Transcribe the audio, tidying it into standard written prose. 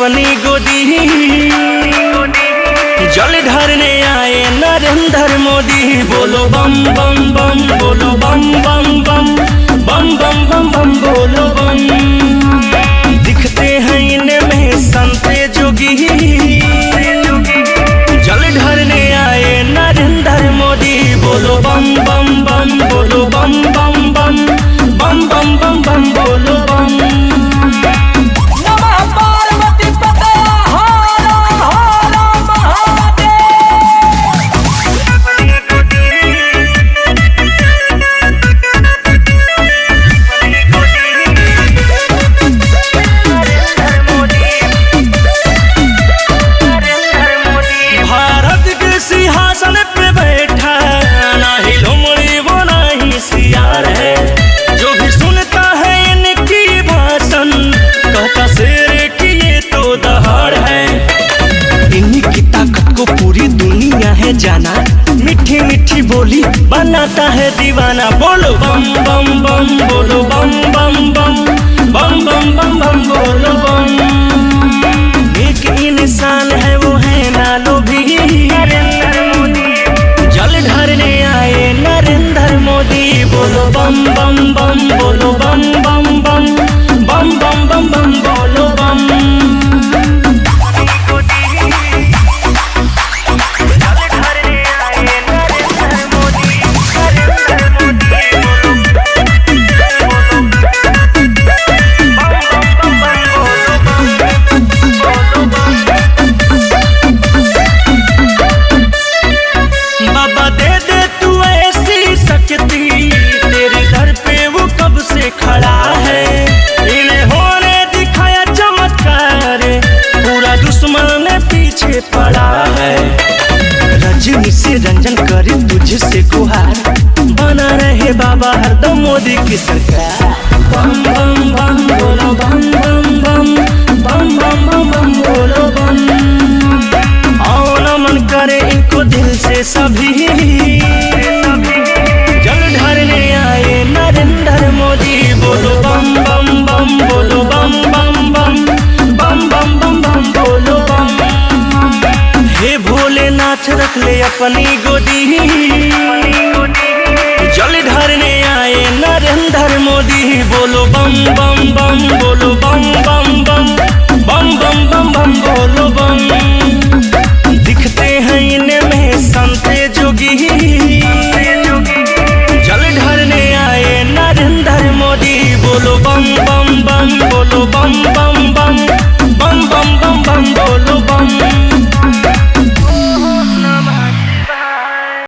अपनी गोदी। जल ढारने आए नरेंद्र मोदी, बोलो बम बम बम, बोलो बम बम बम, बम बम बम बम बोलो बम। दिखते हैं इनमें संत जोगी, जल ढारने आए नरेंद्र मोदी, बोलो बम बम बम, बोलो बम बम बम, बम बम बम बम बोलो बम। नमः पार्वती पते हर हर महादेव। भारत के सिंहासन पे बैठा ना ही लोमड़ी वो ना ही सियार है। जो भी सुनता है इनकी भाषण कहता शेर की ये तो दहाड़ है। इनकी ताकत को पूरी दुनिया है जाना, मीठी मीठी बोली बनाता है दीवाना। बोलो बम बम बम, बोलो बम बम बम, बम बम बम बम बोलो बम। एक इंसान है वो है ना लोभी, जल ढारने आए नरेंद्र मोदी, बोलो बम बम बम, बोलो बम बम बम, बम बम बम बम बोलो बम। बाबा दे दे तू ऐसी शक्ति, तेरे दर पे वो कब से खड़ा है। इन्हें होने दिखाया चमत्कार, पूरा दुश्मन ने पीछे पड़ा है। रजनी से रंजन करे तुझसे गुहार, बना रहे बाबा हरदम मोदी की सरकार। बम बम बम बोलो बम बम बम, बम बम बम बम बोलो बम। आओ नमन करे इनको दिल से सभी, जल ढारने आए नरेंद्र मोदी, बोलो बम बम बम, बोलो बम बम बम, बम बम बम बम बोलो बम। हे भोलेनाथ रख ले अपनी गोदी, जल ढारने आए नरेंद्र मोदी, बोलो बम बम बम।